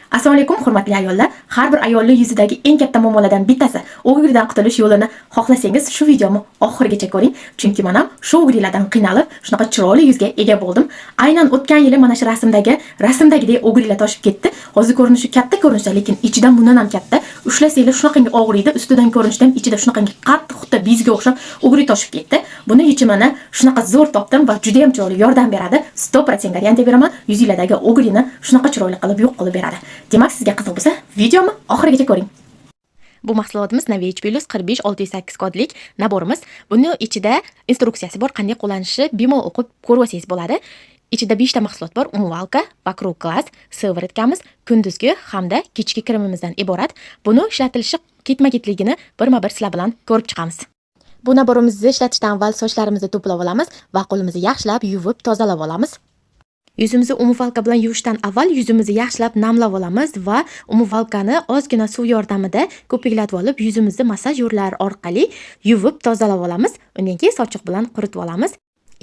Assalomu alaykum, hurmatli ayollar. Har bir ayolning yuzidagi eng katta muammolardan bittasi o'g'ridan qutulish yo'lini xohlasangiz, shu videomni oxirigacha ko'ring. Chunki men ham shu o'g'rilardan qiynalib, shunaqa chiroyli yuzga ega bo'ldim. Aynan o'tgan yili mana shu rasmdagidek o'g'rilar toshib ketdi. Hozir ko'rinishi katta ko'rinishda, lekin ichidan bundan ham katta. Ushlasanglar shunaqangi og'riydi, ustidan ko'rinishda ham ichida shunaqangi qattiq, xuddi bizga o'xshab o'g'ri toshib ketdi. Buni yechimini shunaqa zo'r topdim va juda ham chiroyli yordam beradi. 100% garantiya beraman, yuzinglardagi o'g'rini shunaqa chiroyli qilib yo'q qilib beradi. Demak, sizga qiziq bo'lsa, videomni oxirigacha ko'ring. Bu mahsulotimiz Novage Plus 45608 kodlik набор imiz. Buni ichida instruksiyasi bor, qanday qo'llanishi bemalol o'qib ko'rib olsangiz bo'ladi. Ichida 5 ta mahsulot bor: умывалка, вокруг глаз, сыворотка miz, kunduzgi hamda kechki kremimizdan iborat. Buni ishlatilishi ketma-ketligini birma-bir sizlar bilan ko'rib chiqamiz. Bu набор imizni ishlatishdan avval sochlarimizni to'plab olamiz va qo'limizni yaxshilab yuvib tozalab olamiz. Yuzimizni умывалка bilan yuvishdan avval yuzimizni yaxshilab namlab olamiz va умывалка ni ozgina suv yordamida ko'piklatib olib, yuzimizni massaj yo'llari orqali yuvib tozalab olamiz. Undan keyin sochiq bilan quritib olamiz.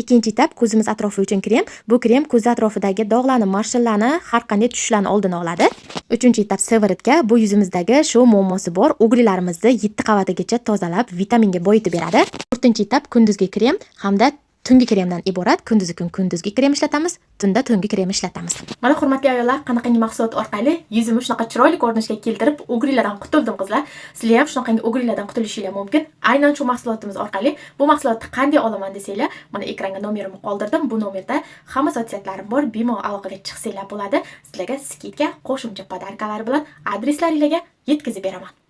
Ikkinchi etap ko'zimiz atrofi uchun krem. Bu krem ko'z atrofidagi dog'larni, морщин larni, har qanday tushishlarni oldini oladi. Uchinchi etap сыворотка. Bu yuzimizdagi shu muammosi bor угри larimizni 7 qavatigacha tozalab, vitaminga boyitib beradi. To'rtinchi etap kunduzgi krem hamda tungi kremdan iborat. Kunduzi kun kunduzgi krem ishlatamiz, tunda tungi krem ishlatamiz. Mana, hurmatli ayollar, qanaqangi mahsulot orqali yuzimni shunaqa chiroyli ko'rinishga keltirib, угри lardan qutuldim, qizlar. Sizlar ham shunaqangi угри lardan qutulishinglar mumkin. Aynan shu mahsulotimiz orqali. Bu mahsulotni qanday olaman desanglar, mana ekranga nomerimni qoldirdim. Bu nomerda hamma соцсеть larim bor. Bemalol aloqaga chiqsanglar bo'ladi. Sizlarga скидка, qo'shimcha подарка lar bilan adreslaringlarga yetkazib beraman.